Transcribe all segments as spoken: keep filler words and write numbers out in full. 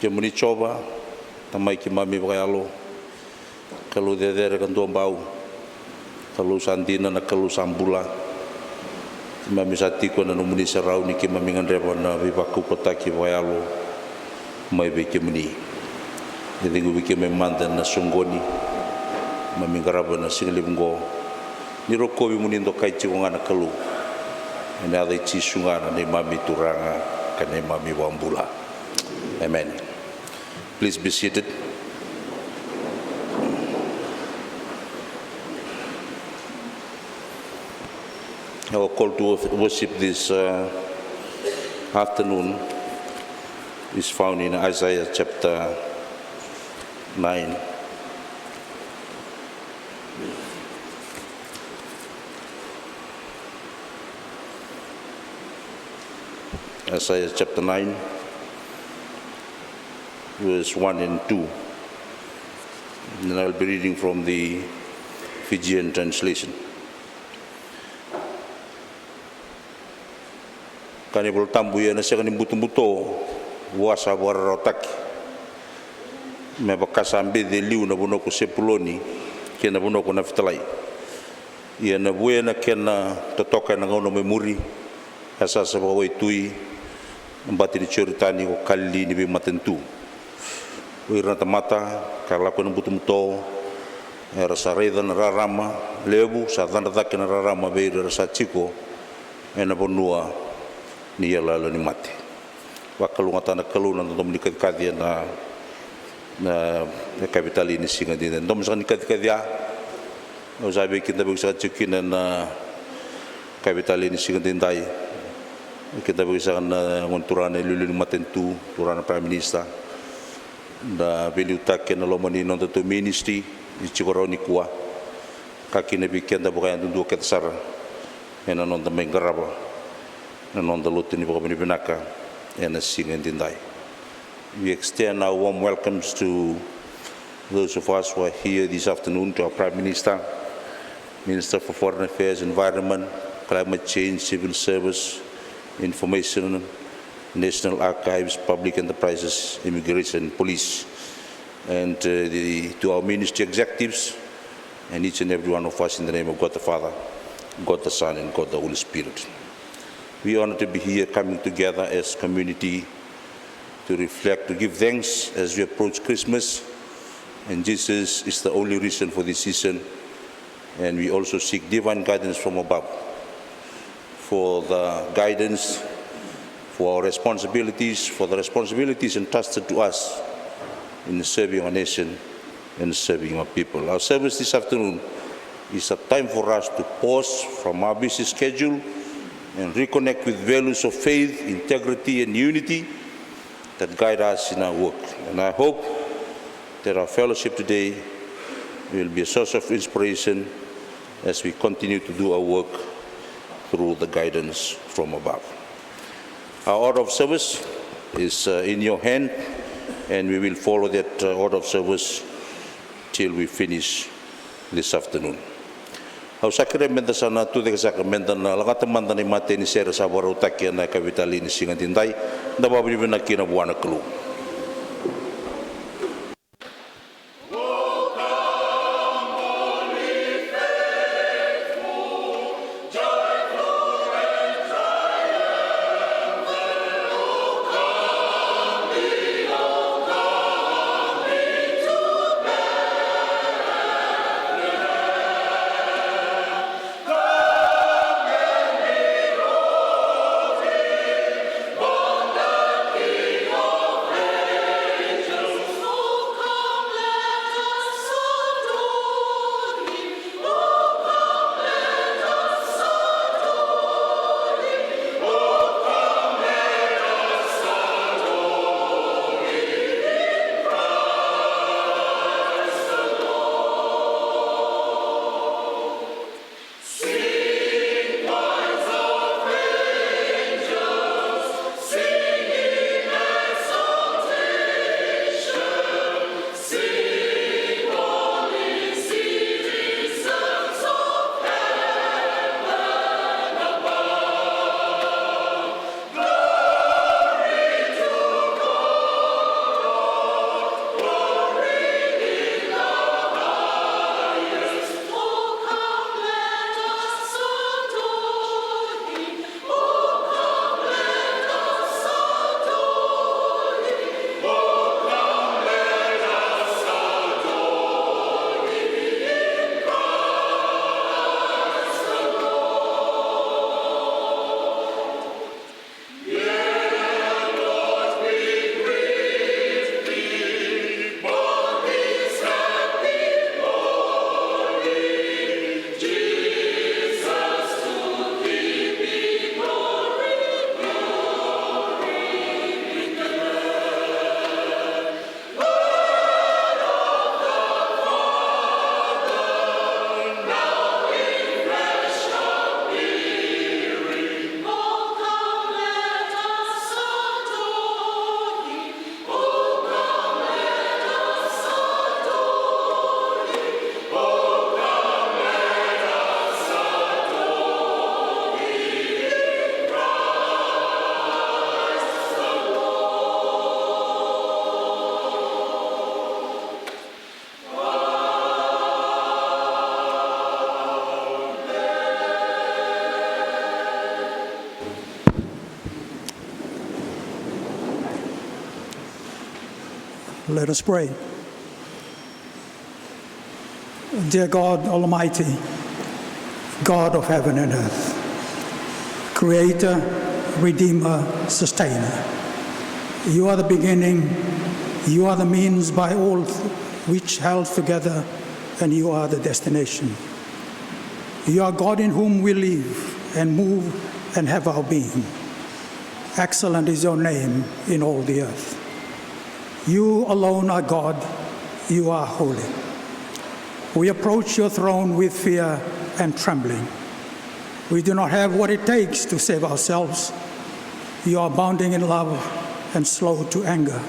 Kemuni Jiova, Tamai keimami vakayalo, Kalou cecere ka duabau, Kalou sa dina, na Kalou sa bula. Keimami sa tiko ena nomuni serau ni keimami gadreva na veivakaukauwataki vakayalo mai vei kemuni. E ceguvi keimami mada ena soqoni keimami qarava ena siga levu oqo. Ni rokovi mo ni dokai tiko ga, na Kalou. Ena yaca i Jisu ga na neimami Turaga ka neimami iVakabula. Amen. Please be seated. Our call to worship this, uh, afternoon is found in Isaiah chapter nine. Isaiah chapter nine, verse one and two. And I'll be reading from the Fijian translation. Kaya na iVola Tabu, ia ena sega ni butobuto vua sa vakararawataki, me vaka sa beci e liu na vanua ko Sepuloni kei na vanua ko Nafitalai. Ia na vuya na kena totoka ena gauna mai muri, e sa sa vakawaitui na bati ni Joritani ko Kalili ni veimatanitu. O ira na tamata ka lako ena butobuto, era sa raica na rarama levu, sa cadra cake na rarama vei ira era sa tiko ena vanua ni iyaloyalo ni mate. Vakalougatataka na Kalou na domo ni kacikaci ena, na, na yakavi talei ni siga edaidai. Domo saka ni kacikaci ya, au sa veikidavaki saka tiko kina ena yakavi talei ni siga edaidai. Kidavaki saka na gone turaga na iliuliu ni matanitu, turaga na Prime Minister, na veiliutaki ena loma ni nodatou ministry ni tiko rawa nikua, ka kina vei keda vakayadudua kece sara ena noda mai qarava na noda lotu ni vakavinavinaka ena siga edaidai. We extend our warm welcomes to those of us who are here this afternoon, to our Prime Minister, Minister for Foreign Affairs, Environment, Climate Change, Civil Service, Information, National Archives, Public Enterprises, Immigration, Police, and, uh, the, to our ministry executives, and each and every one of us in the name of God the Father, God the Son, and God the Holy Spirit. We are honored to be here, coming together as community to reflect, to give thanks as we approach Christmas. And Jesus is the only reason for this season. And we also seek divine guidance from above for the guidance, for our responsibilities, for the responsibilities entrusted to us in serving our nation and serving our people. Our service this afternoon is a time for us to pause from our busy schedule and reconnect with values of faith, integrity, and unity that guide us in our work. And I hope that our fellowship today will be a source of inspiration as we continue to do our work through the guidance from above. Our order of service is, uh, in your hand, and we will follow that, uh, order of service till we finish this afternoon. Au sa kerea meda sa na tucake saka, meda na lagata mada na imatai ni sere sa vakarautaki ena yakavi talei ni siga edaidai, da vakavinavinaka kina vua na Kalou. Let us pray. Dear God Almighty, God of heaven and earth, Creator, Redeemer, Sustainer, you are the beginning, you are the means by all th- which held together, and you are the destination. You are God in whom we live and move and have our being. Excellent is your name in all the earth. You alone are God. You are holy. We approach your throne with fear and trembling. We do not have what it takes to save ourselves. You are abounding in love and slow to anger,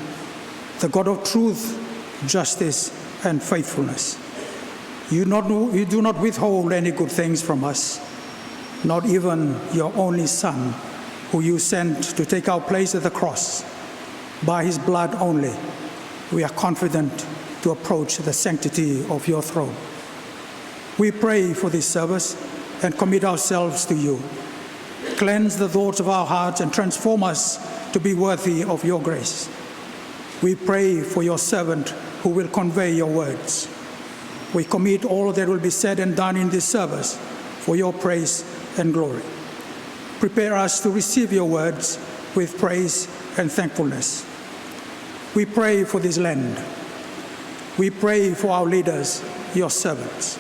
the God of truth, justice, and faithfulness. You, not, you do not withhold any good things from us, not even your only Son, who you sent to take our place at the cross. By his blood only, we are confident to approach the sanctity of your throne. We pray for this service and commit ourselves to you. Cleanse the thoughts of our hearts and transform us to be worthy of your grace. We pray for your servant who will convey your words. We commit all that will be said and done in this service for your praise and glory. Prepare us to receive your words with praise and thankfulness. We pray for this land. We pray for our leaders, your servants.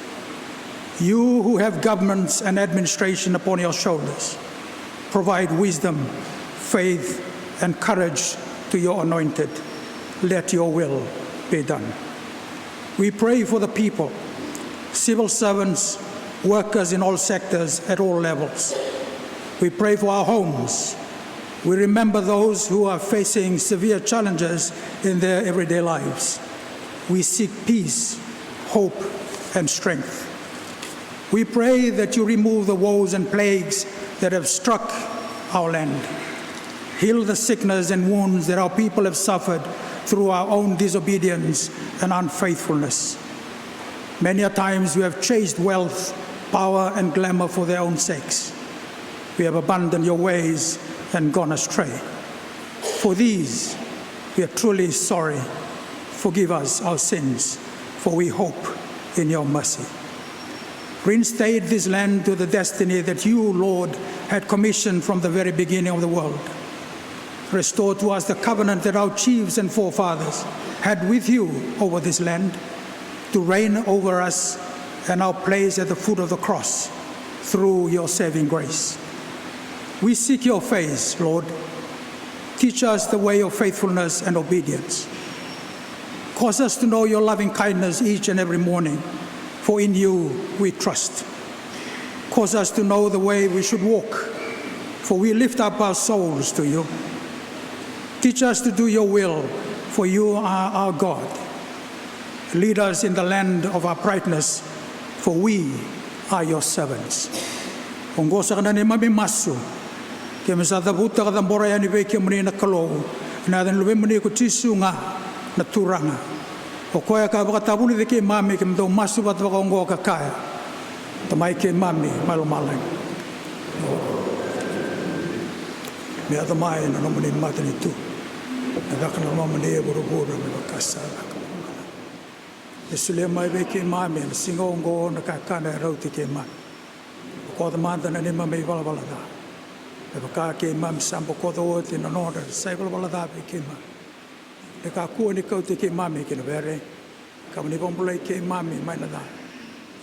You who have governments and administration upon your shoulders, provide wisdom, faith, and courage to your anointed. Let your will be done. We pray for the people, civil servants, workers in all sectors at all levels. We pray for our homes. We remember those who are facing severe challenges in their everyday lives. We seek peace, hope, and strength. We pray that you remove the woes and plagues that have struck our land. Heal the sickness and wounds that our people have suffered through our own disobedience and unfaithfulness. Many a times we have chased wealth, power, and glamour for their own sakes. We have abandoned your ways and gone astray. For these, we are truly sorry. Forgive us our sins, for we hope in your mercy. Reinstate this land to the destiny that you, Lord, had commissioned from the very beginning of the world. Restore to us the covenant that our chiefs and forefathers had with you over this land, to reign over us and our place at the foot of the cross through your saving grace. We seek your face, Lord. Teach us the way of faithfulness and obedience. Cause us to know your loving kindness each and every morning, for in you we trust. Cause us to know the way we should walk, for we lift up our souls to you. Teach us to do your will, for you are our God. Lead us in the land of uprightness, for we are your servants. Oqo saka na neimami masu, keimami sa cavuta ka cabora yani vei kemuni na Kalou, ena yaca ni Luvemuni ko Jisu ga na Turaga. O koya ka vakatavulici keimami, keimami dau masu vata vakaoqo ka kaya: Tamai keimami mai lomalagi, me yaco mai na nomuni matanitu, me caka na lomamuni e vuravura me vaka sa caka mai lomalagi. Me solia mai vei keimami ena siga oqo na kakana e rauti keimami. Bokoca mada na neimami ivalavala ca, me vaka keimami sa bokoca oti na nodra sa ivalavala ca vei keimami. Me kakua ni kauti keimami ki na vere, ka mo ni vakabulai keimami mai na ca.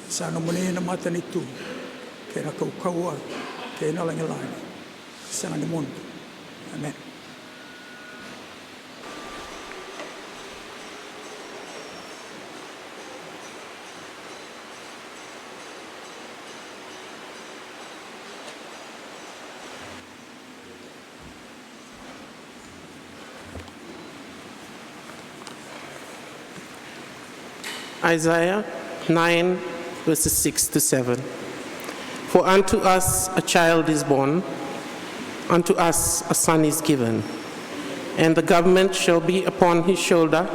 Sa nomuni na matanitu, kei na kaukauwa, kei na lagilagi, sega ni mudu. Amen. Isaiah nine, verses six to seven. For unto us a child is born, unto us a son is given, and the government shall be upon his shoulder,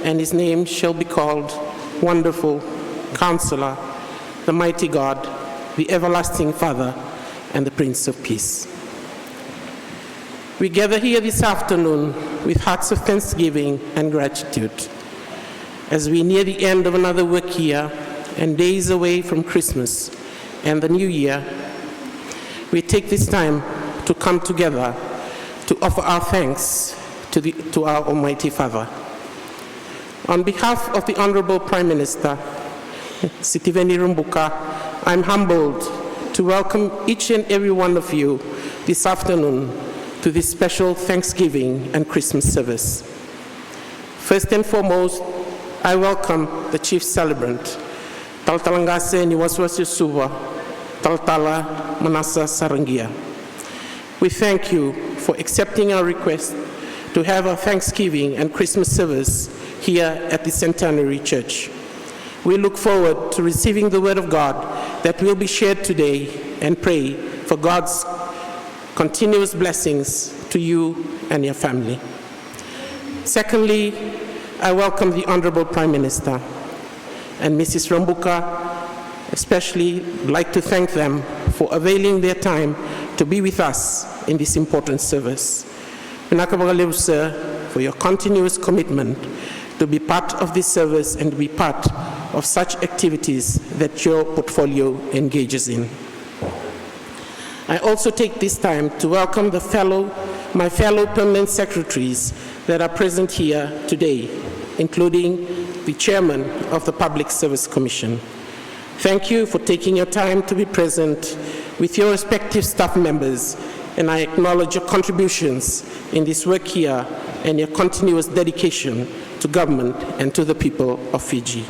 and his name shall be called Wonderful Counselor, the Mighty God, the Everlasting Father, and the Prince of Peace. We gather here this afternoon with hearts of thanksgiving and gratitude. As we near the end of another work year and days away from Christmas and the New Year, we take this time to come together to offer our thanks to, the, to our Almighty Father. On behalf of the Honorable Prime Minister, Sitiveni Rabuka, I'm humbled to welcome each and every one of you this afternoon to this special Thanksgiving and Christmas service. First and foremost, I welcome the chief celebrant, Talatala Qase ni Wasewase o Suva, Talatala Manasa Saraqia. We thank you for accepting our request to have our Thanksgiving and Christmas service here at the Centenary Church. We look forward to receiving the Word of God that will be shared today and pray for God's continuous blessings to you and your family. Secondly, I welcome the Honorable Prime Minister and Missus Rabuka, especially like to thank them for availing their time to be with us in this important service. Vinaka vakalevu, sir, for your continuous commitment to be part of this service and to be part of such activities that your portfolio engages in. I also take this time to welcome the fellow, my fellow permanent secretaries that are present here today, including the chairman of the Public Service Commission. Thank you for taking your time to be present with your respective staff members, and I acknowledge your contributions in this work here and your continuous dedication to government and to the people of Fiji.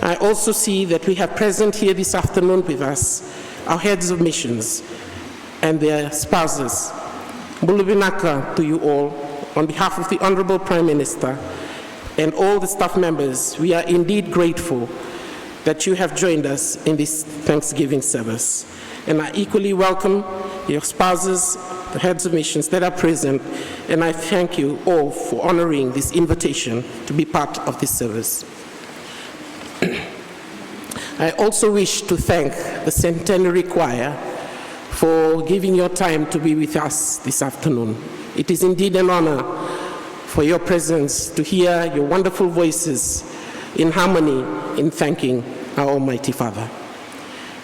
I also see that we have present here this afternoon with us our heads of missions and their spouses. Bula vinaka to you all. On behalf of the Honorable Prime Minister and all the staff members, we are indeed grateful that you have joined us in this Thanksgiving service. And I equally welcome your spouses, the heads of missions that are present, and I thank you all for honoring this invitation to be part of this service. I also wish to thank the Centenary Choir for giving your time to be with us this afternoon. It is indeed an honor for your presence, to hear your wonderful voices in harmony in thanking our Almighty Father.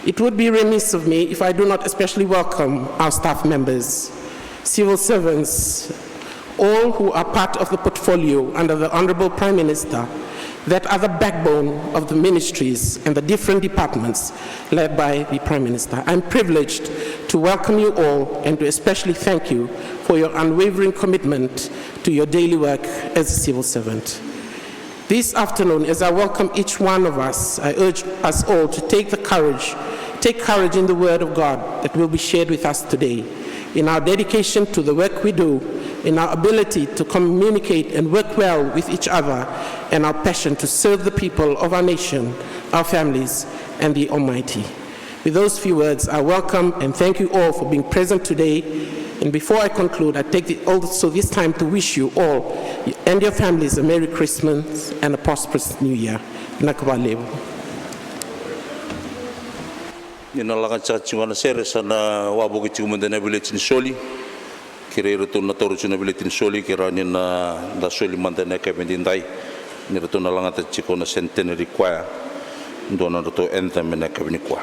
It would be remiss of me if I do not especially welcome our staff members, civil servants, all who are part of the portfolio under the Honorable Prime Minister that are the backbone of the ministries and the different departments led by the Prime Minister. I'm privileged to welcome you all and to especially thank you for your unwavering commitment to your daily work as a civil servant. This afternoon, as I welcome each one of us, I urge us all to take the courage, take courage in the word of God that will be shared with us today, in our dedication to the work we do, in our ability to communicate and work well with each other, and our passion to serve the people of our nation, our families, and the Almighty. With those few words, I welcome and thank you all for being present today. And before I conclude, I take the, also this time to wish you all and your families a Merry Christmas and a prosperous New Year. Vinaka vakalevu. Ni na laga saka tiko na sere, sa na wavoki tiko mada na veleti ni soli. Kerei iratou na taura tiko na veleti ni soli, ke rawa ni na da soli mada ena yakavi edaidai, ni ratou na lagata tiko na Centenary Choir dua na nodratou anthem ena yakavi nikua.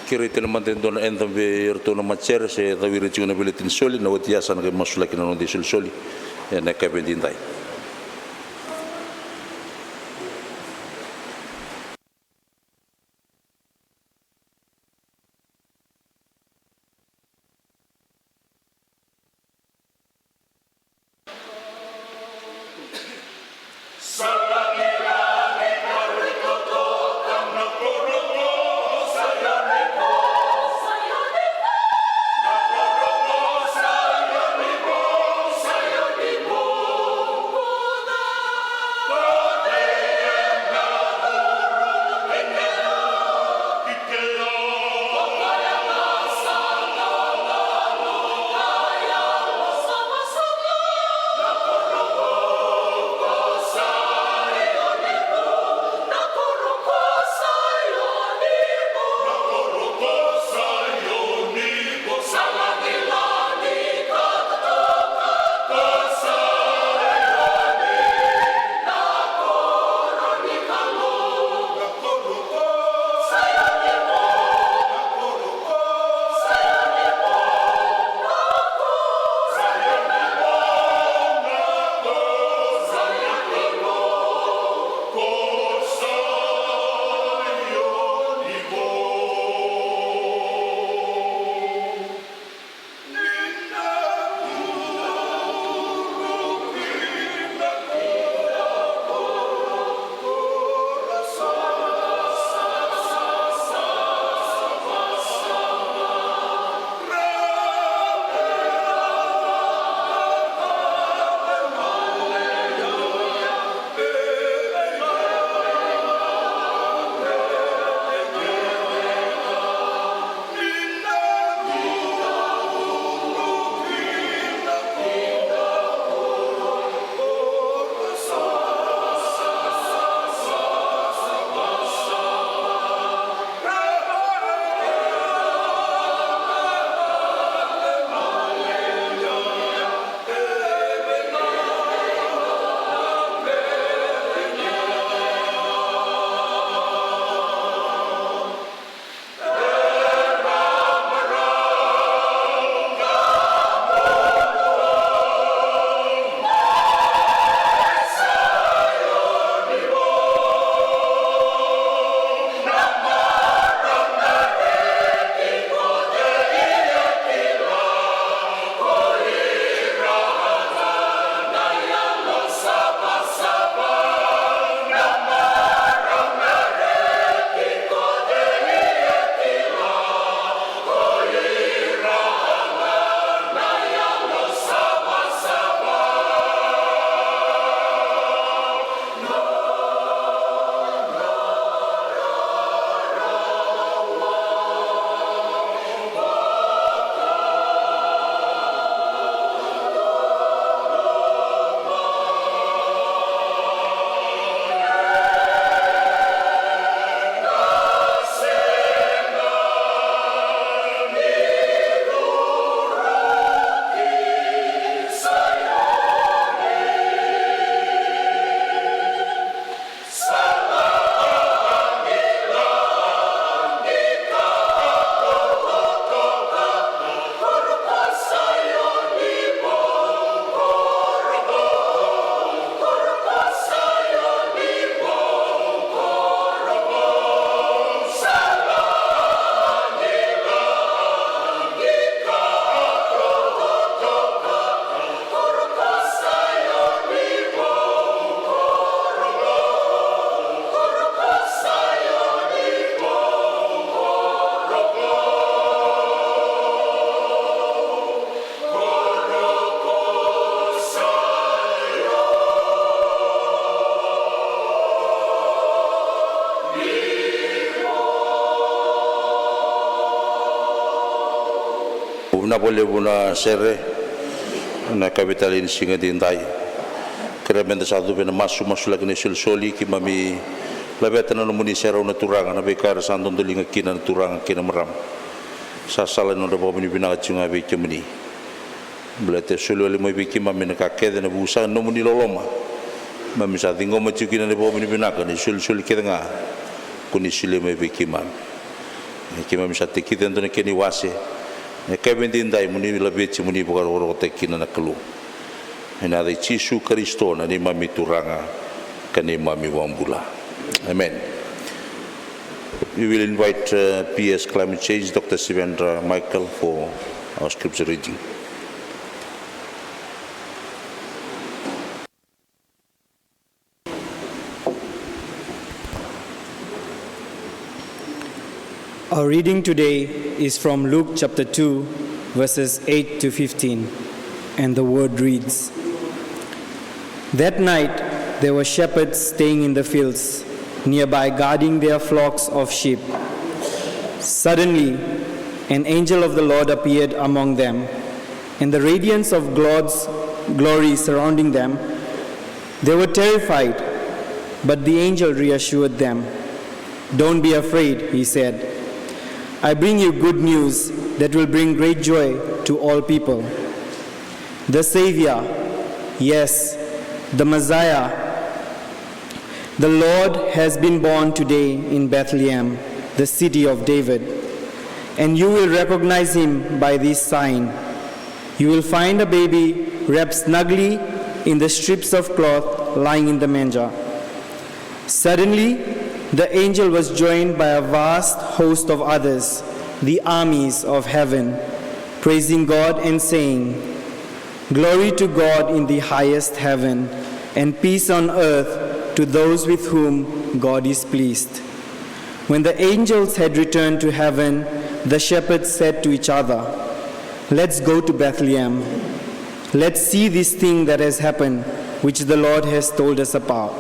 Kerei tale mada e dua na anthem vei iratou na matasere se cau ira tiko na veleti ni soli, na oti ya sa na qai masulaki na noda isolisoli ena yakavi edaidai. Vinaka vakalevu na sere na yakavi tale ni siga edaidai. Kerea meda sa cuva ena masu, masulaki na isolisoli. Keimami laveta na nomuni serau na Turaga, na veika era sa dodoliga kina na turaga kei na marama. Sa sala ni nodra vakavinavinaka tiko ga vei kemuni. Baleta e soli wale mai vei keimami na ka kece ena vuku sara ni nomuni loloma. Keimami sa ciqoma tiko kina na vakavinavinaka ni solisoli kece ga ko ni solia mai vei keimami. E, keimami sa tekica e dua na kena iwase. E, ka vei daidai mo ni laveti, mo ni vakarokorokotaki kina na Kalou. Ena yaca i Jisu Karisito na neimami Turaga ka neimami iVakabula. Amen. We will invite, uh, P S Climate Change, Doctor Sivendra Michael, for our scripture reading. Our reading today is from Luke chapter two, verses eight to fifteen, and the word reads: That night there were shepherds staying in the fields nearby, guarding their flocks of sheep. Suddenly, an angel of the Lord appeared among them, and the radiance of God's glory surrounding them. They were terrified, but the angel reassured them. "Don't be afraid," he said. "I bring you good news that will bring great joy to all people. The Savior, yes, the Messiah, the Lord, has been born today in Bethlehem, the city of David. And you will recognize him by this sign. You will find a baby wrapped snugly in the strips of cloth lying in the manger." Suddenly, the angel was joined by a vast host of others, the armies of heaven, praising God and saying, "Glory to God in the highest heaven, and peace on earth to those with whom God is pleased." When the angels had returned to heaven, the shepherds said to each other, "Let's go to Bethlehem. Let's see this thing that has happened, which the Lord has told us about."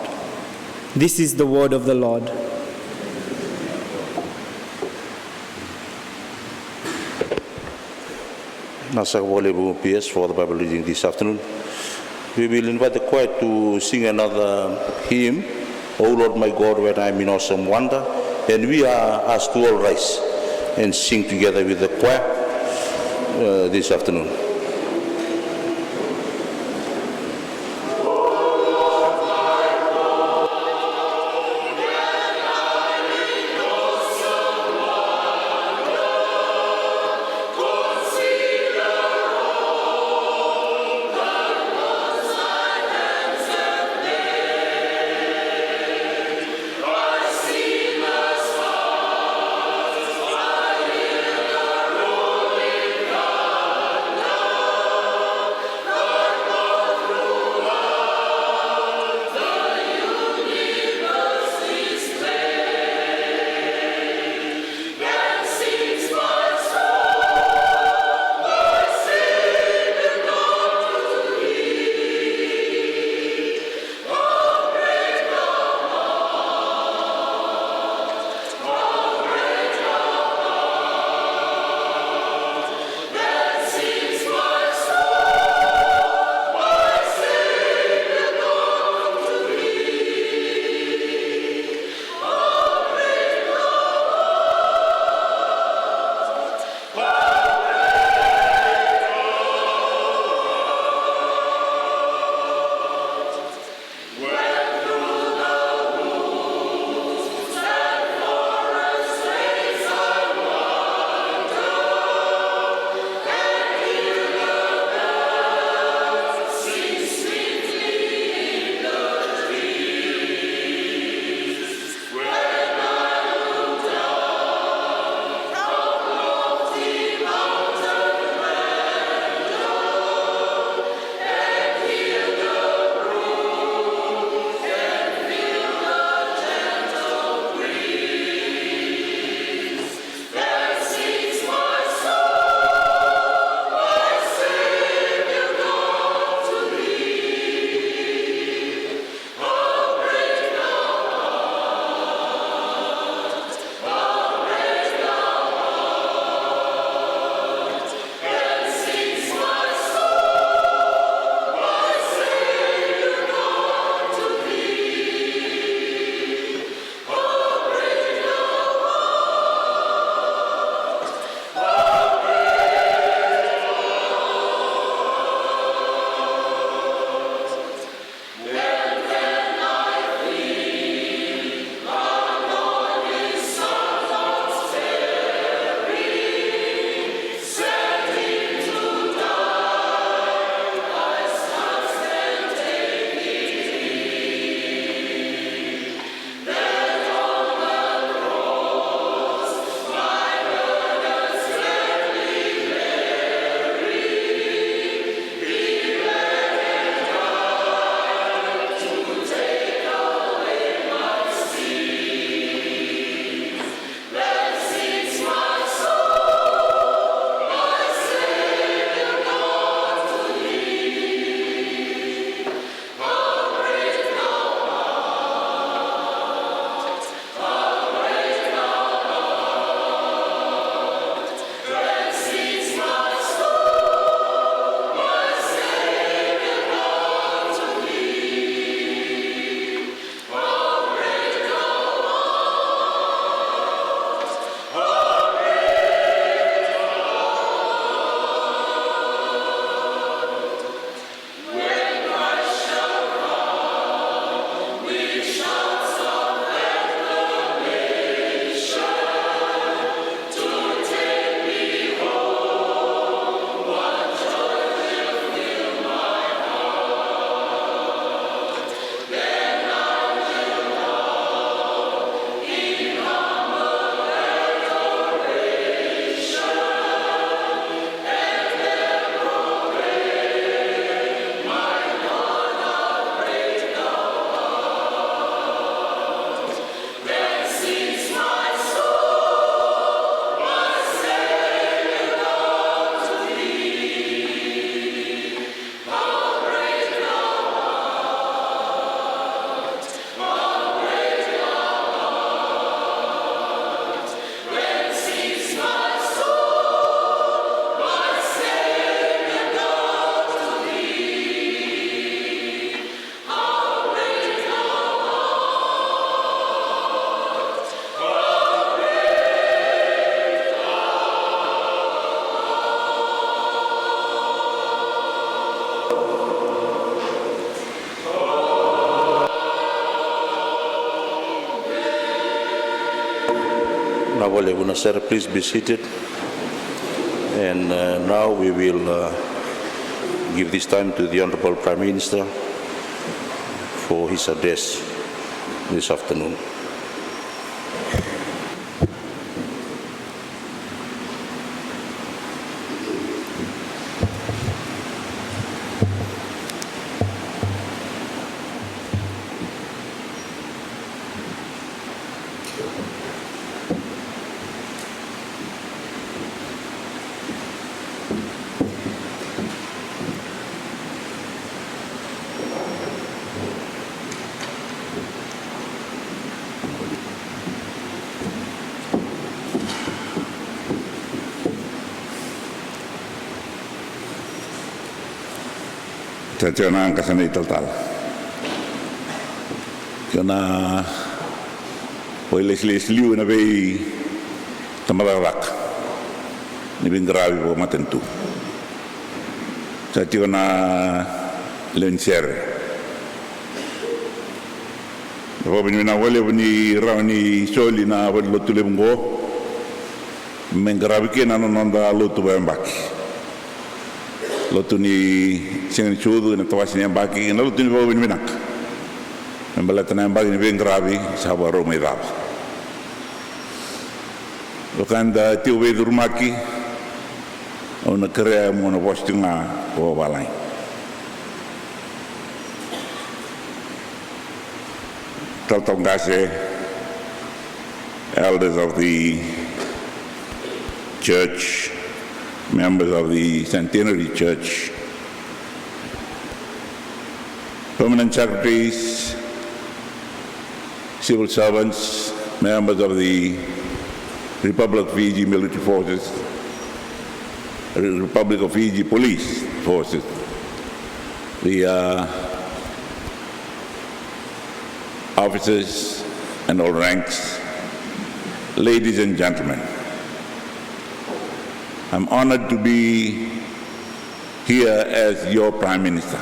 This is the word of the Lord. Na saka vakalevu P S for the Bible reading this afternoon. We will invite the choir to sing another hymn, "O Lord my God, when I am in awesome wonder," and we are asked to all rise and sing together with the choir, uh, this afternoon. Vinaka vakalevu na sere, please be seated. And uh, now we will uh, give this time to the Honorable Prime Minister for his address this afternoon. Sa tiko na qase na italatala. Tiko na vakailesilesi liu ena veitabacakacaka ni veiqaravi vakamatanitu. Sa tiko na lewe ni sere. Vakavinavinaka vakalevu ni rawa ni soli na valenilotu levu oqo me qaravi kina na noda lotu vakayabaki. Lotu ni Siga ni Sucu ena tawase ni yabaki, na lotu ni vakavinavinaka me baleta na yabaki ni veiqaravi sa vakarau mai cava. Vaka eda tiko veicurumaki, au na kerea mo na vosa tiko ga vakavalagi. Talatala qase, elders of the church, members of the Centenary Church, permanent secretaries, civil servants, members of the Republic of Fiji Military Forces, Re- Republic of Fiji Police Forces, the uh, officers and all ranks, ladies and gentlemen. I'm honored to be here as your Prime Minister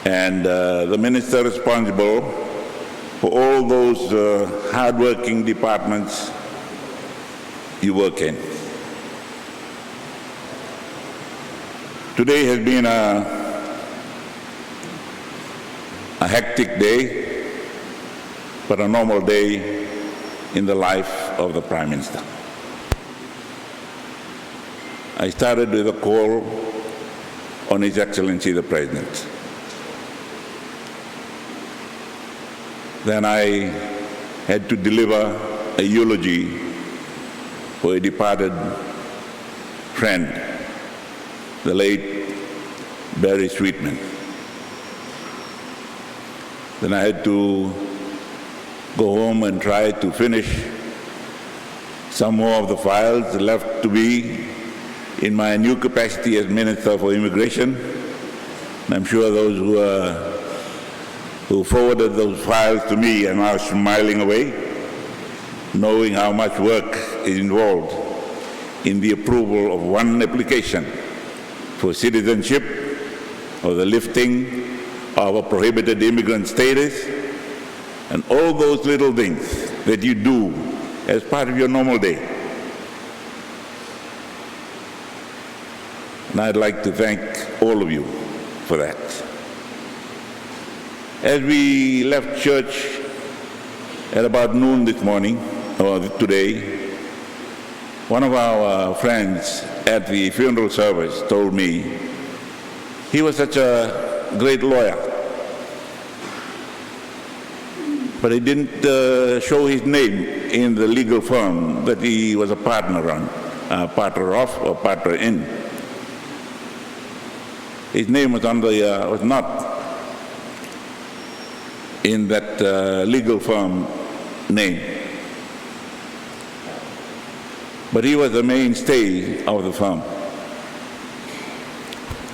and uh, the minister responsible for all those uh, hard-working departments you work in. Today has been a, a hectic day, but a normal day in the life of the Prime Minister. I started with a call on His Excellency the President. Then I had to deliver a eulogy for a departed friend, the late Barry Sweetman. Then I had to go home and try to finish some more of the files left to be in my new capacity as Minister for Immigration. And I'm sure those who, uh, who forwarded those files to me are now smiling away, knowing how much work is involved in the approval of one application for citizenship or the lifting of a prohibited immigrant status, and all those little things that you do as part of your normal day. And I'd like to thank all of you for that. As we left church at about noon this morning, or today, one of our friends at the funeral service told me he was such a great lawyer, but he didn't uh, show his name in the legal firm that he was a partner on, uh, partner of, or partner in. His name was on the uh, was not in that uh, legal firm name. But he was the mainstay of the firm.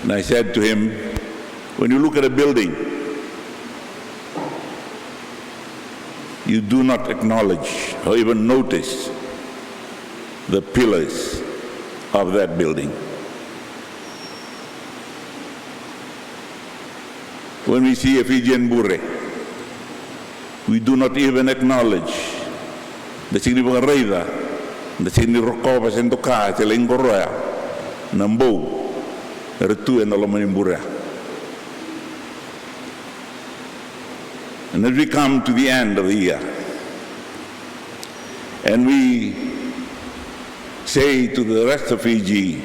And I said to him, when you look at a building, you do not acknowledge or even notice the pillars of that building. When we see a Fijian bure, we do not even acknowledge Da sega ni vakaraica, da sega ni rokova se doka se lai qoroya na bou era tu ena loma ni bure ya. And as we come to the end of the year, and we say to the rest of Fiji,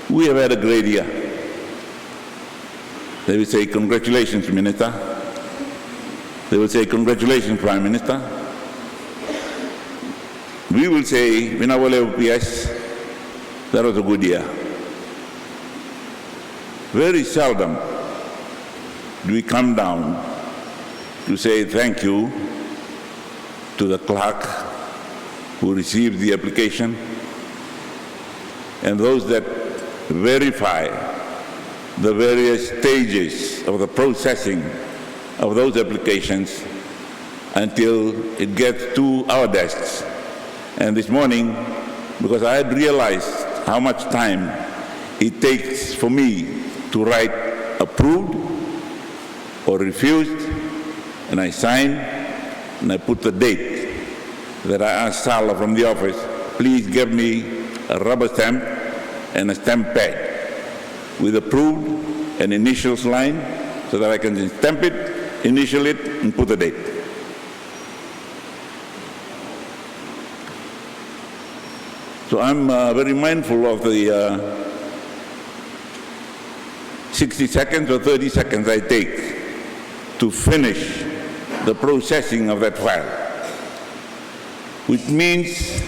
"We have had a great year." They will say, "Congratulations, Minister." They will say, "Congratulations, Prime Minister." We will say, "Vinaka vakalevu, P S, that was a good year." Very seldom do we come down to say thank you to the clerk who received the application and those that verify the various stages of the processing of those applications until it gets to our desks. And this morning, because I had realized how much time it takes for me to write approved or refused, and I sign, and I put the date that I asked Sala from the office, "Please give me a rubber stamp and a stamp pad with approved and initials line, so that I can stamp it, initial it, and put the date." So I'm, uh, very mindful of the, uh, sixty seconds or thirty seconds I take to finish the processing of that file, which means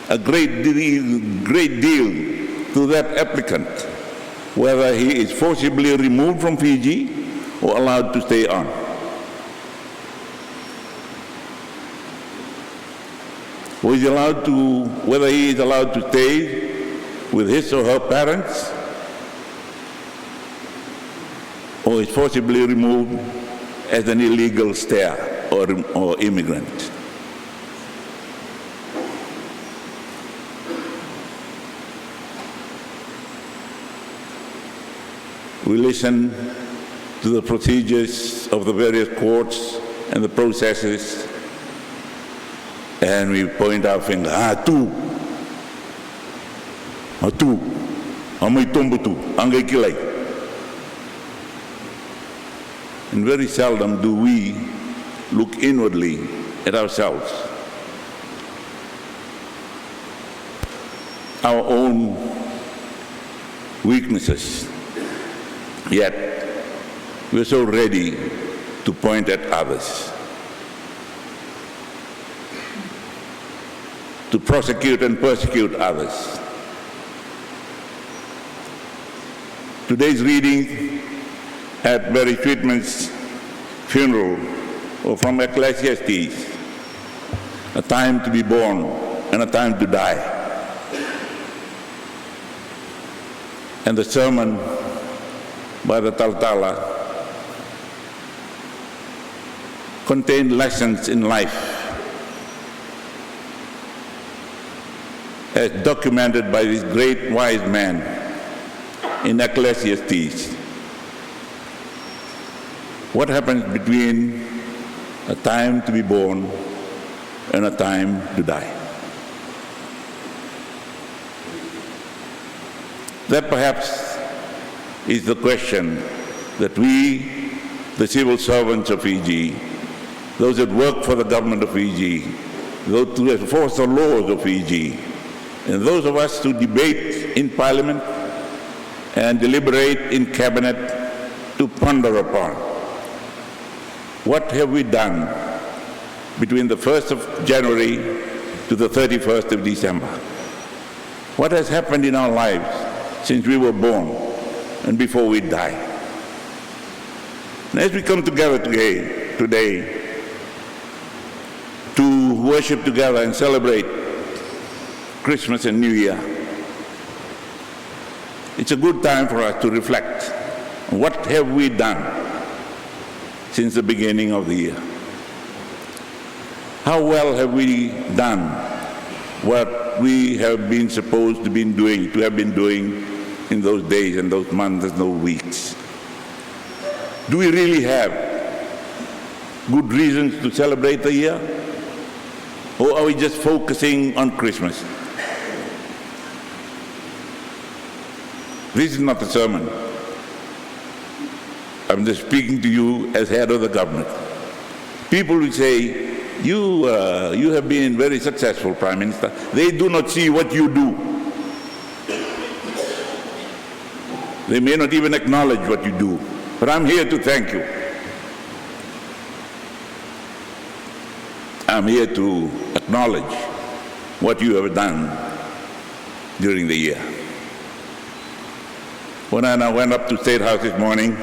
a great deal, great deal to that applicant, whether he is forcibly removed from Fiji or allowed to stay on. Who is allowed to, whether he is allowed to stay with his or her parents, or is forcibly removed as an illegal stayer or, or immigrant. We listen to the procedures of the various courts and the processes, and we point our finger, "A tu, a tu, a mai tobo tu, a qai kilai." And very seldom do we look inwardly at ourselves, our own weaknesses. Yet, we are so ready to point at others, to prosecute and persecute others. Today's reading at Barry Sweetman's funeral was from Ecclesiastes, a time to be born and a time to die. And the sermon by the Talatala contained lessons in life as documented by this great wise man in Ecclesiastes. What happens between a time to be born and a time to die? That perhaps is the question that we, the civil servants of Fiji, those that work for the government of Fiji, those who enforce the laws of Fiji, and those of us who debate in parliament and deliberate in cabinet to ponder upon. What have we done between the first of January to the thirty-first of December? What has happened in our lives since we were born and before we die? And as we come together today, today to worship together and celebrate Christmas and New Year, it's a good time for us to reflect on what have we done since the beginning of the year. How well have we done what we have been supposed to been doing, to have been doing in those days and those months and those weeks? Do we really have good reasons to celebrate the year? Or are we just focusing on Christmas? This is not a sermon. I'm just speaking to you as head of the government. People will say, "You, uh, you have been very successful, Prime Minister." They do not see what you do. They may not even acknowledge what you do. But I'm here to thank you. I'm here to acknowledge what you have done during the year. When I went up to State House this morning,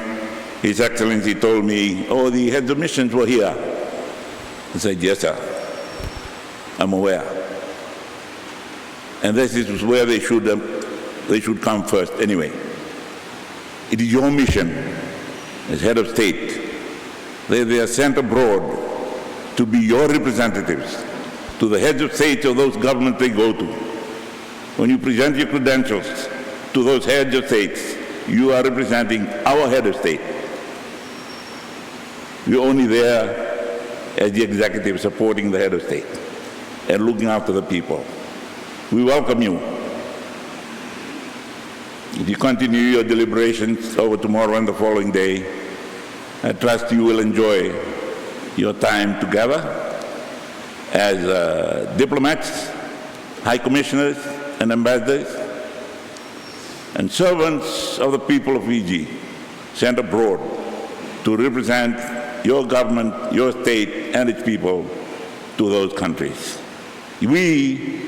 His Excellency told me, "Oh, the heads of missions were here." I said, "Yes, sir. I'm aware." And this is where they should, um, they should come first anyway. It is your mission as head of state that they are sent abroad to be your representatives to the heads of states of those governments they go to. When you present your credentials to those heads of states, you are representing our head of state. We're only there as the executive supporting the head of state and looking after the people. We welcome you. If you continue your deliberations over tomorrow and the following day, I trust you will enjoy your time together as, uh, diplomats, high commissioners, and ambassadors, and servants of the people of Fiji sent abroad to represent your government, your state, and its people to those countries. We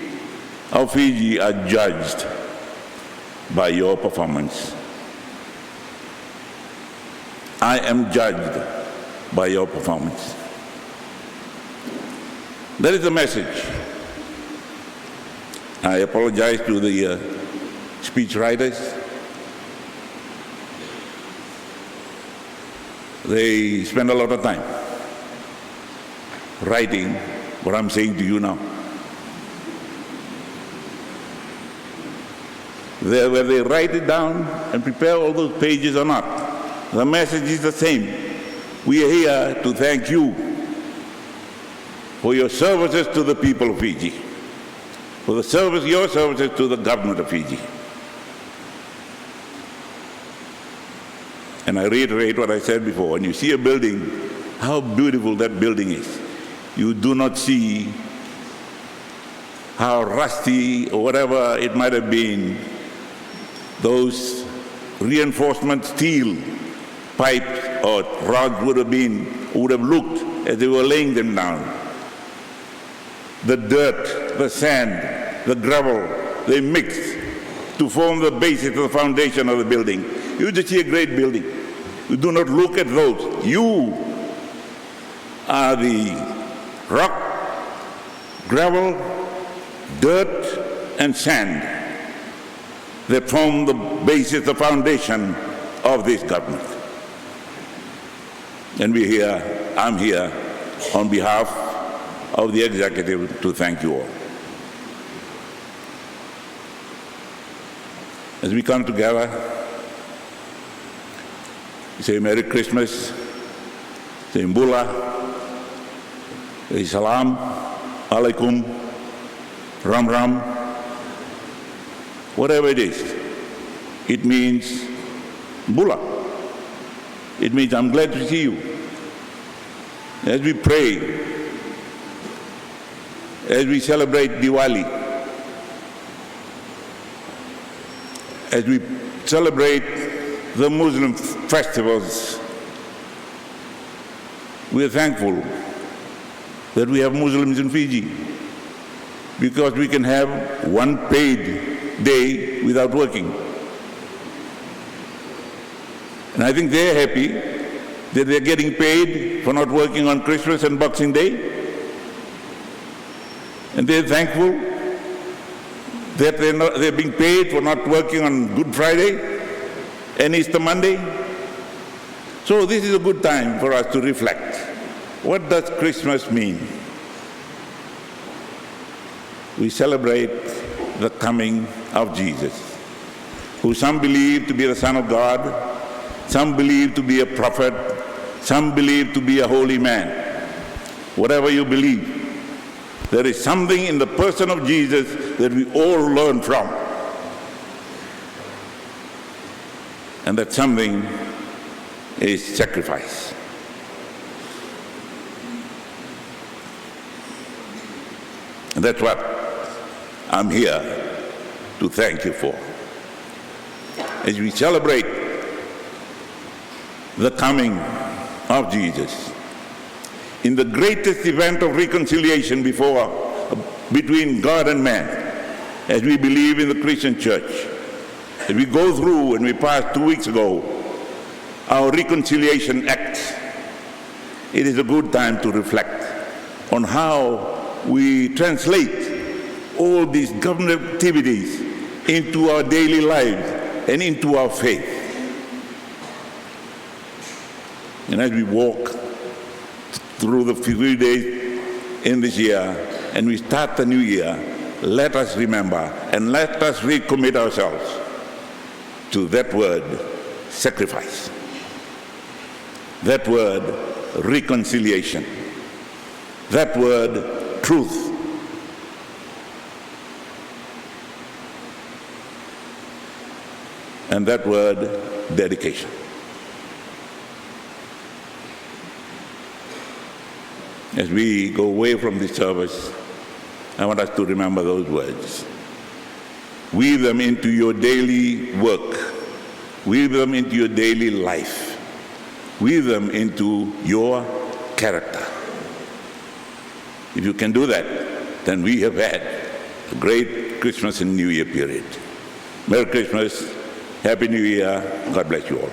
of Fiji are judged by your performance. I am judged by your performance. That is the message. I apologize to the, uh, speech writers. They spend a lot of time writing what I'm saying to you now. They, whether they write it down and prepare all those pages or not, the message is the same. We are here to thank you for your services to the people of Fiji, for the service, your services to the government of Fiji. And I reiterate what I said before. When you see a building, how beautiful that building is. You do not see how rusty or whatever it might have been, those reinforcement steel pipes or rods would have been, would have looked as they were laying them down. The dirt, the sand, the gravel, they mix to form the basis, the foundation of the building. You just see a great building. You do not look at those. You are the rock, gravel, dirt, and sand that form the basis, the foundation of this government. And we here, I'm here on behalf of the executive to thank you all. As we come together, we say Merry Christmas, say Bula, say Salam Alaikum, Ram Ram, whatever it is, it means Bula. It means, "I'm glad to see you." As we pray, as we celebrate Diwali, as we celebrate the Muslim f-, festivals, we are thankful that we have Muslims in Fiji, because we can have one paid day without working. And I think they're happy that they're getting paid for not working on Christmas and Boxing Day. And they're thankful that they're not, they're being paid for not working on Good Friday and Easter Monday. So this is a good time for us to reflect. What does Christmas mean? We celebrate the coming of Jesus, who some believe to be the Son of God, some believe to be a prophet, some believe to be a holy man. Whatever you believe, There is something in the person of Jesus that we all learn from. And that something is sacrifice. And that's what I'm here to thank you for. As we celebrate the coming of Jesus, in the greatest event of reconciliation before, between God and man, as we believe in the Christian church, as we go through and we passed two weeks ago our Reconciliation Act, it is a good time to reflect on how we translate all these government activities into our daily lives and into our faith. And as we walk through the few days in this year and we start the new year, let us remember and let us recommit ourselves to that word, sacrifice. That word, reconciliation. That word, truth. And that word, dedication. As we go away from this service, I want us to remember those words. Weave them into your daily work. Weave them into your daily life. Weave them into your character. If you can do that, then we have had a great Christmas and New Year period. Merry Christmas, Happy New Year, God bless you all.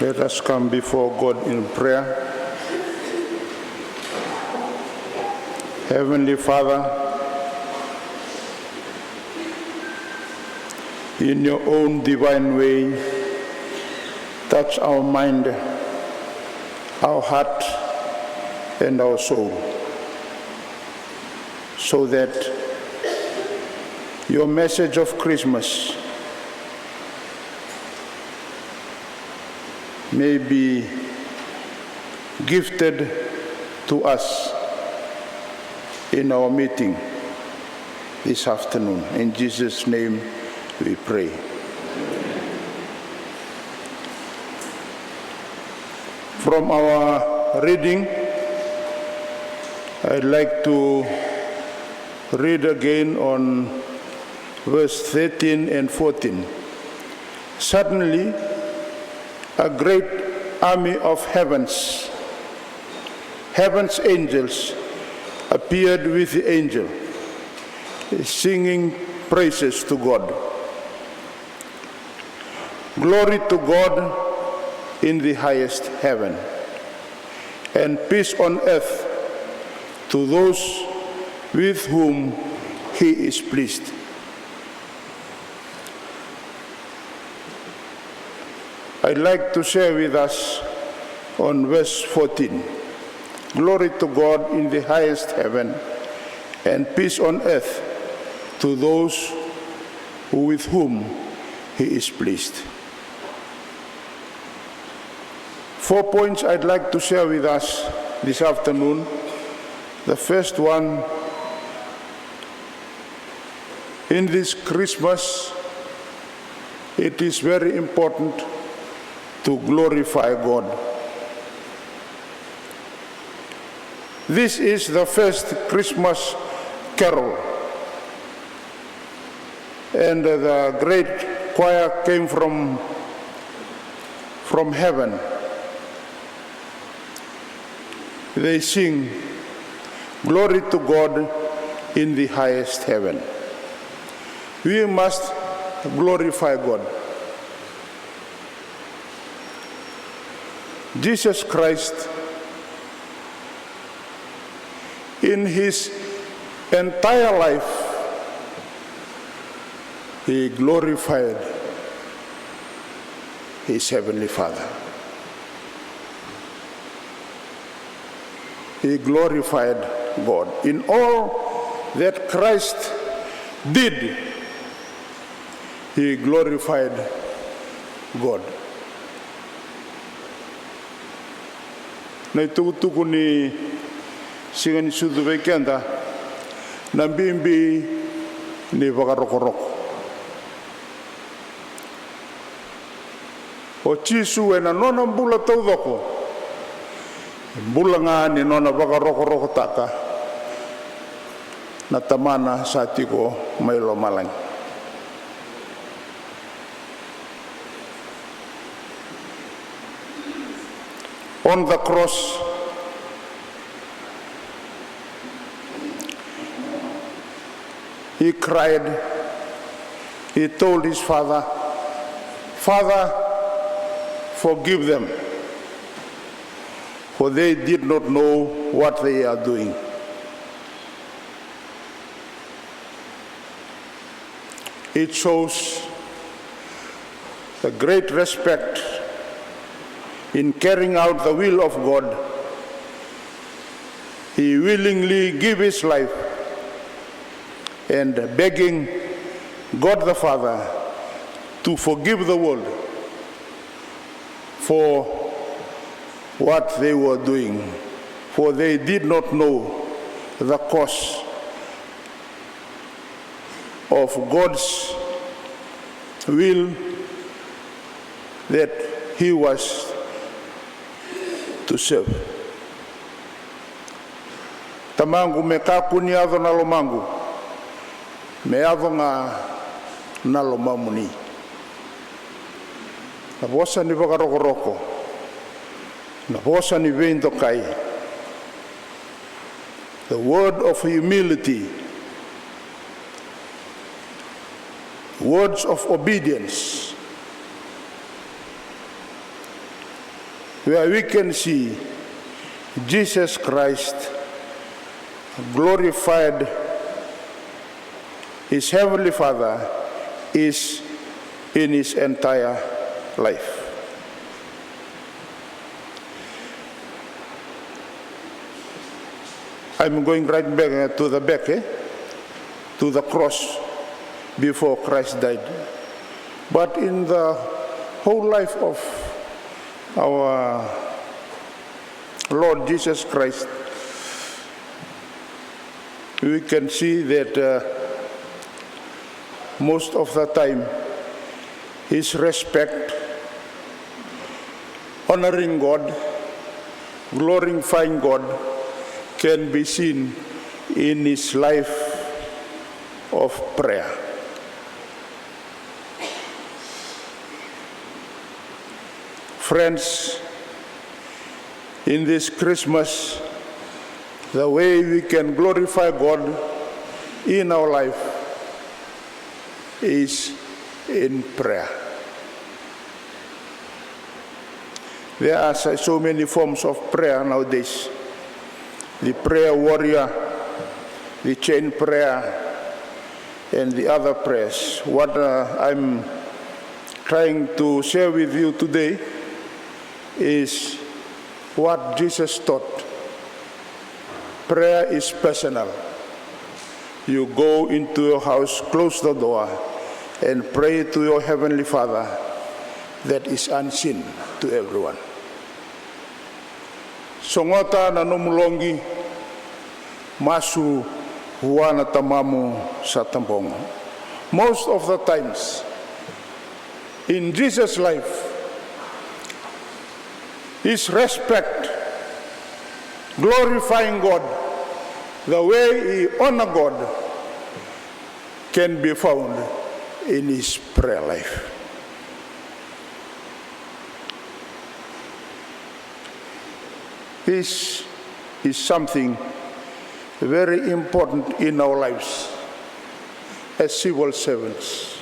Let us come before God in prayer. Heavenly Father, in your own divine way, touch our mind, our heart, and our soul, so that your message of Christmas may be gifted to us in our meeting this afternoon. In Jesus' name we pray. From our reading, I'd like to read again on verse thirteen and fourteen. Suddenly, a great army of heavens, heaven's angels, appeared with the angel, singing praises to God. Glory to God in the highest heaven, and peace on earth to those with whom he is pleased. I'd like to share with us on verse fourteen. Glory to God in the highest heaven, and peace on earth to those with whom he is pleased. Four points I'd like to share with us this afternoon. The first one, in this Christmas, it is very important to glorify God. This is the first Christmas carol, and the great choir came from, from heaven. They sing, "Glory to God in the highest heaven." We must glorify God. Jesus Christ, in his entire life, he glorified his heavenly Father. He glorified God. In all that Christ did, he glorified God. Na itukutuku ni Siga ni Sucu vei keda, na bibi ni vakarokoroko. O Jisu ena nona bula taucoko, e bula ga ni nona vakarokorokotaka na Tamana sa tiko mai lomalagi. On the cross, he cried, he told his Father, "Father, forgive them, for they did not know what they are doing." It shows the great respect in carrying out the will of God. He willingly gave his life and begging God the Father to forgive the world for what they were doing, for they did not know the cause of God's will that he was to serve. Tamaqu, me kakua ni yaco na lomaqu, me yaco ga na lomamuni. Na vosa ni vakarokoroko, na vosa ni veidokai. The word of humility, words of obedience. where we can see Jesus Christ glorified, his heavenly Father is in his entire life. I'm going right back, eh, to the back, eh, to the cross before Christ died. But in the whole life of our Lord Jesus Christ, we can see that, uh, most of the time, his respect, honoring God, glorifying God can be seen in his life of prayer. Friends, in this Christmas, the way we can glorify God in our life is in prayer. There are so so many forms of prayer nowadays. The prayer warrior, the chain prayer, and the other prayers. What, uh, I'm trying to share with you today is what Jesus taught. Prayer is personal. You go into your house, close the door, and pray to your heavenly Father that is unseen to everyone. Sogota na nomu loqi, masu vua na Tamamu sa tabogo. Most of the times in Jesus' life, his respect, glorifying God, the way he honor God can be found in his prayer life. This is something very important in our lives as civil servants,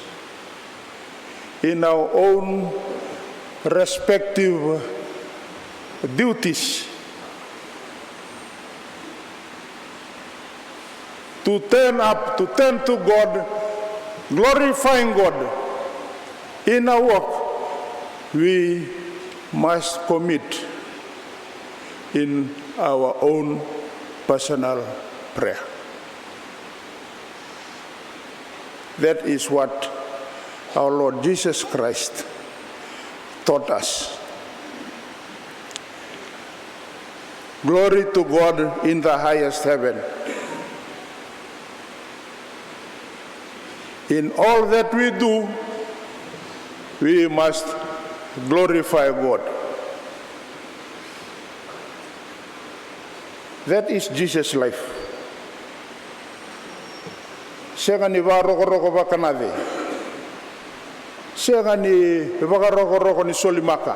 in our own respective duties. To turn up, to turn to God, glorifying God in our work, we must commit in our own personal prayer. That is what our Lord Jesus Christ taught us. Glory to God in the highest heaven. In all that we do, we must glorify God. That is Jesus' life. Sega ni vakarokoroko vakanace. Sega ni vakarokoroko ni solimaka.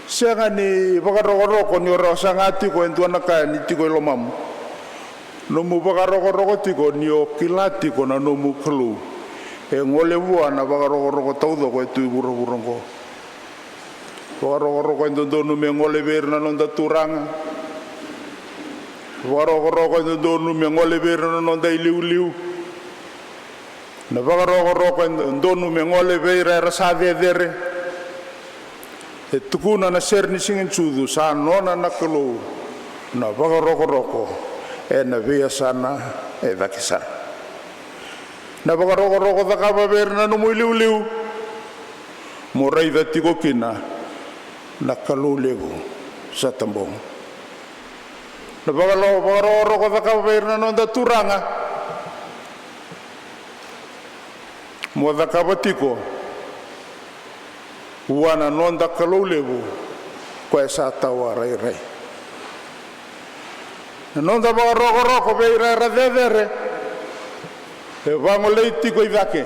Sega ni vakarokoroko ni o rawa saga tiko e dua na ka ni tiko e lomamu. Nomu vakarokoroko tiko ni o kila tiko na nomu Kalou e gole vua na vakarokoroko taucoko e tu e vuravura oqo. Vakarokoroko e dodonu me gole vei ira na noda turaga. Vakarokoroko e dodonu me gole vei ira na noda iliuliu. Na vakarokoroko e donu me gole vei ira era sa cecere. E tukuna na sere ni Siga ni Sucu, sa nona na Kalou na vakarokoroko ena veiyasana e cake sara. Na vakarokoroko cakava vei ira na nomu iliuliu, mo raica tiko kina na Kalou levu sa tabogo. Na vakalo- vakarokoroko cakava vei ira na noda turaga, mo cakava tiko vua na noda Kalou levu, koya sa tawa rairai. Na noda vakarokoroko vei ira era cecere, e vagolei tiko i cake,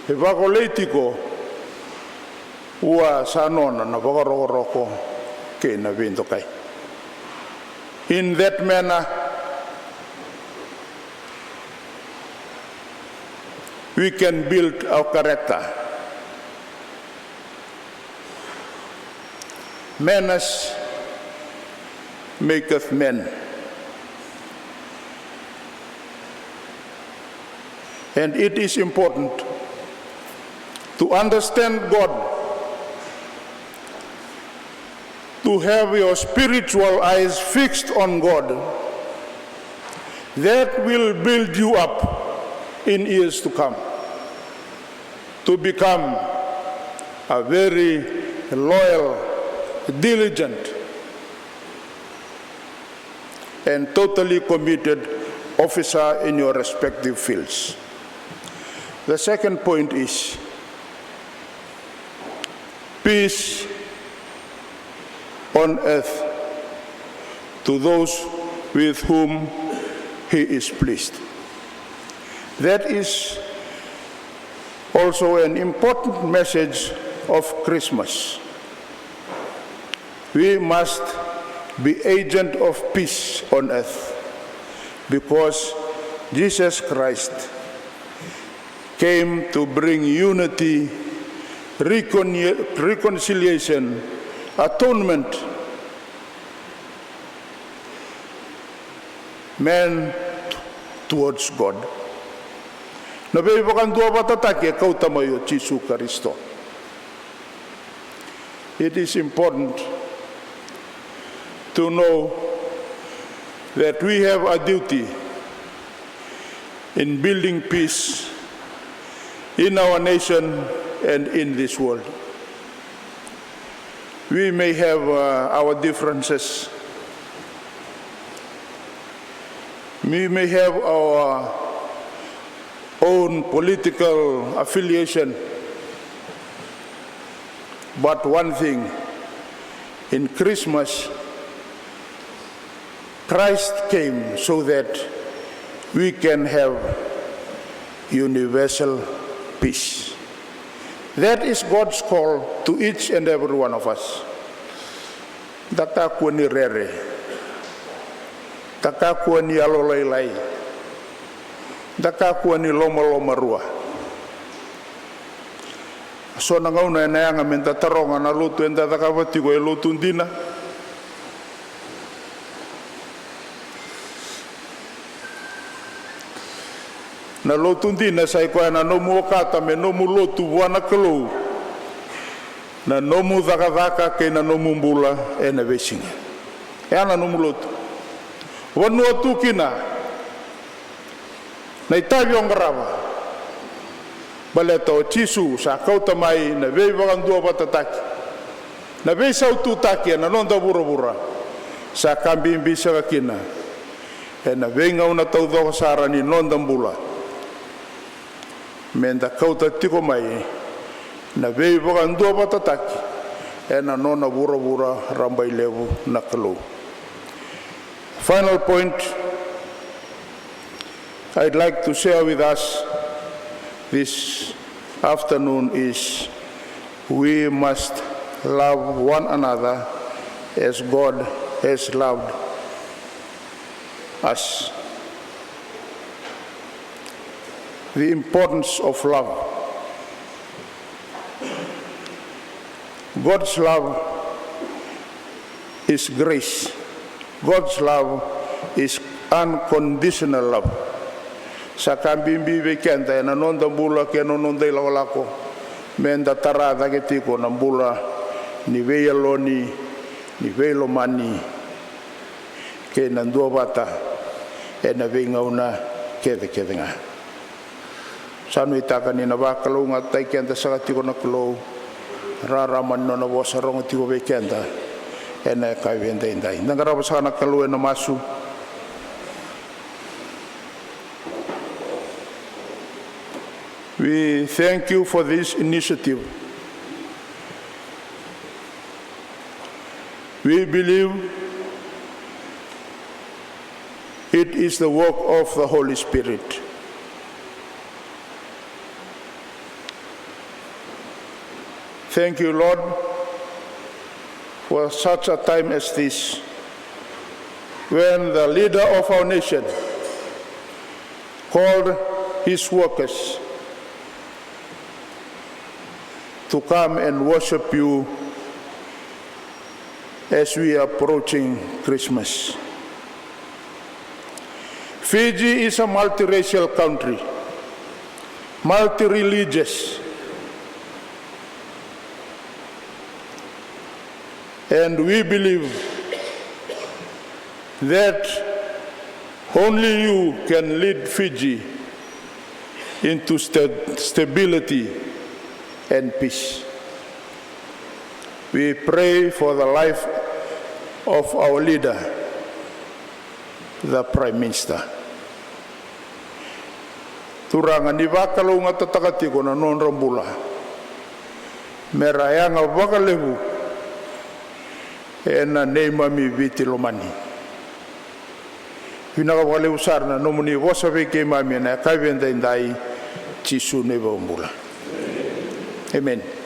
e vagolei tiko vua sa nona na vakarokoroko kei na veidokai. In that manner, we can build our character. Manners maketh men. And it is important to understand God, to have your spiritual eyes fixed on God. That will build you up in years to come to become a very loyal, diligent, and totally committed officer in your respective fields. The second point is peace on earth to those with whom he is pleased. That is also an important message of Christmas. We must be agent of peace on earth because Jesus Christ came to bring unity, recon-, reconciliation, atonement, man towards God. Na veivakaduavatataki e kauta mai o Jisu Karisito. It is important to know that we have a duty in building peace in our nation and in this world. We may have, uh, our differences. We may have our own political affiliation. But one thing, in Christmas, Christ came so that we can have universal peace. That is God's call to each and every one of us. Da kakua ni rere. Da kakua ni yalolailai. Da kakua ni lomalomarua. So na gauna ena yaga meda taroga na lotu eda cakava tiko e lotu dina. Na lotu dina sa i koya na nomu okata me nomu lotu vua na Kalou na nomu cakacaka kei na nomu bula ena veisiga. E a na nomu lotu. Vanua tu kina na itavi o qarava. Baleta o Jisu sa kauta mai na veivakaduavatataki, na veisaututaki ena noda vuravura. Sa ka bibi saka kina ena veigauna taucoko sara ni noda bula. Meda kauta tiko mai na veivakaduavatataki ena nona vuravura rabailevu na Kalou. Final point I'd like to share with us this afternoon is we must love one another as God has loved us. The importance of love. God's love is grace. God's love is unconditional love. Sa ka bibi vei keda ena noda bula kei na noda ilakolako meda tara cake tiko na bula ni veiyaloni, ni veilomani, kei na duavata ena veigauna kecekece ga. Sa nuitaka ni na vakalougatataki keda saka tiko na Kalou, rarama ni nona vosa rogo tiko vei keda ena yakavi edaidai. Da qarava saka na Kalou ena masu. We thank you for this initiative. We believe it is the work of the Holy Spirit. Thank you, Lord, for such a time as this, when the leader of our nation called his workers to come and worship you As we are approaching Christmas, Fiji is a multiracial country, multireligious, and we believe that only you can lead Fiji into sta-, stability and peace. We pray for the life of our leader, the Prime Minister. Turaga, ni vakalougatataka tiko na nodra bula me ra yaga vakalevu ena neimami Viti lomani. Vinaka vakalevu sara na nomuni vosa vei keimami ena yakavi edaidai, Jisu na iVakabula. Emeni.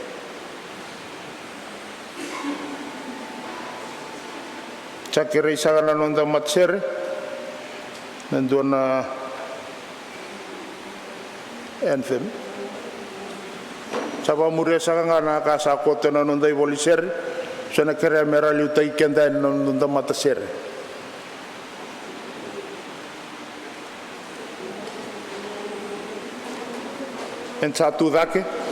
Sa kerei saka na noda matasere na dua na anthem. Sa vakamuria saka ga na ka sa koto ena noda ivola ni sere. Sa na kerea me ra liutaki keda ena noda matasere. Eda sa tu cake.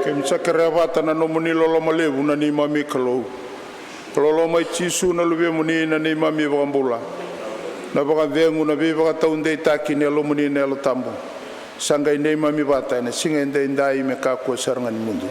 Keimami sa kerea vata na nomuni loloma levu na neimami Kalou, ka loloma i Jisu na Luvemuni na neimami iVakabula, na vakacegu, na veivakataudeitaki ni Yalomuni na Yalo Tabu, sa qai neimami vata ena siga edaidai me kakua sara ga ni mudu.